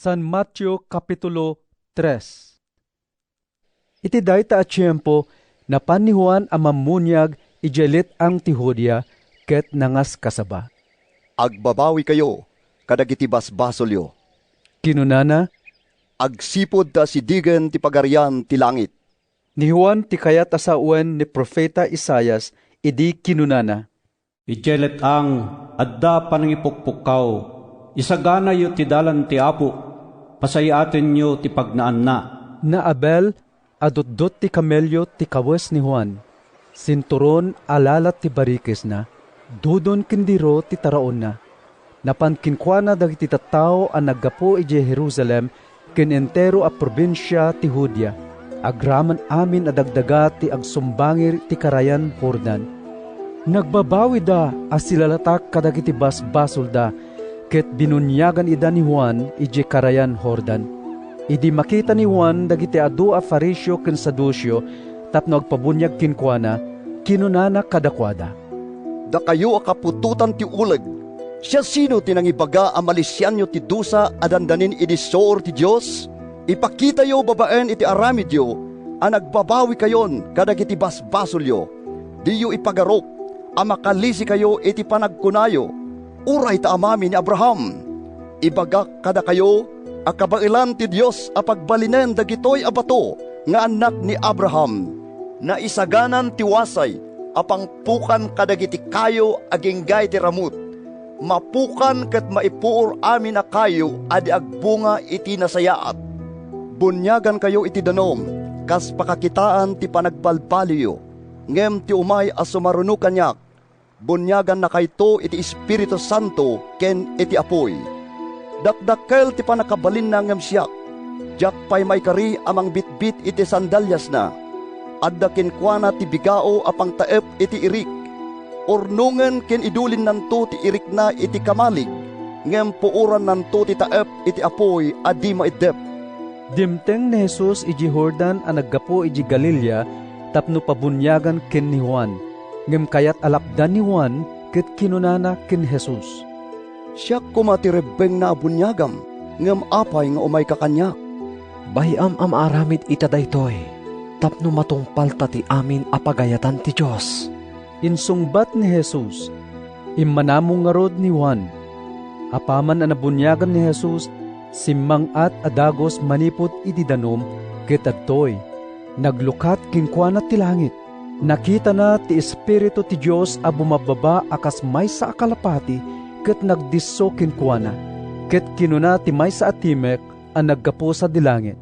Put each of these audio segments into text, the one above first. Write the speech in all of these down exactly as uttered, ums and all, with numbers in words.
San Mateo, Kapitulo tres. Iti dayta a tiempo, napan ni Juan a Mammuniag idiay let-ang ti Judea ket nangaskasaba. "Agbabawikayo kadagiti basbasolyo," kinunana, "agsipud ta asidigen ti Pagarian ti langit." Ni Juan ti kayat a sawen ni profeta Isaias idi kinunana, "Idiay let-ang, adda panangipukpukkaw. Isaganayo ti dalan ti Apo. Pasayaatenyo ti pagnaanna." Naabel a dutdot ti kamelio ti kawes ni Juan. Sinturon a lalat ti barikesna, dudon ken diro ti taraonna. Napan kenkuana dagiti tattao a naggapu idiay Jerusalem ken entero a probinsia ti Judea, agraman amin a dagdaga ti agsumbangir ti Karayan Jordan. Nagbabawida a silalatak kadagiti basbasolda, ket binuniagan ida ni Juan idiay Karayan Jordan. Idi makita ni Juan dagiti adu a Fariseo ken Saduceo tapno agpabuniag kenkuana, kinunana kadakuada, "Dakayo a kaputotan ti uleg! Siasino ti nangibaga a malisianyo ti dusa a dandanin idi suor ti Dios? Ipakitayo babaen iti aramidyo a nagbabawikayon kadagiti basbasolyo. Diyo ipagarup a makalisikayo iti panagkunayo, 'Uray ta amami ni Abraham.' Ibagak kadakayo a kabaelan ti Dios a pagbalinen dagitoy a bato nga annak ni Abraham. Naisaganan ti wasay a pangpukan kadagiti kayo agingga iti ramut. Mapukan ket maipuor amin a kayo a di agbunga iti nasayaat. Buniagankayo iti danum kas pakakitaan ti panagbalbaliwyo, ngem ti umay a sumaruno kaniak, buniagannakayto iti Espiritu Santo ken iti apuy. Dakdakkel ti pannakabalinna ngem siak, diak pay maikari a mangbitbit iti sandaliasna. Adda kenkuana ti bigao a pangtaep iti irik. Urnongen ken idulinnanto ti irikna iti kamalig, ngem puorannanto ti taep iti apuy a di maiddep." Dimteng ni Jesus idiay Jordan a naggapu idiay Galilea tapno pabuniagan ken ni Juan. Ngem kayat a lapdan ni Juan ket kinunana ken Jesus, "Siak koma ti rebbengna a buniagam, ngem apay nga umayka kaniak?" "Bay-am a maaramid ita daytoy tapno matungpalta ti amin a pagayatan ti Dios," insungbat ni Jesus. Immanamong ngarud ni Juan. Apaman a nabuniagan ni Jesus, simmang-at a dagus manipud iti danum ket adtoy, naglukat kenkuana ti langit. Nakitana ti Espiritu ti Dios a bumababa a kas maysa a kalapati ket nagdisso kenkuana. Ket kinuna ti maysa a timek a naggapu sadi langit,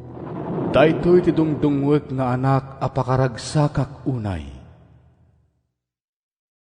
"Daytoy ti dungdungngoek nga Anak a pakaragsakak unay.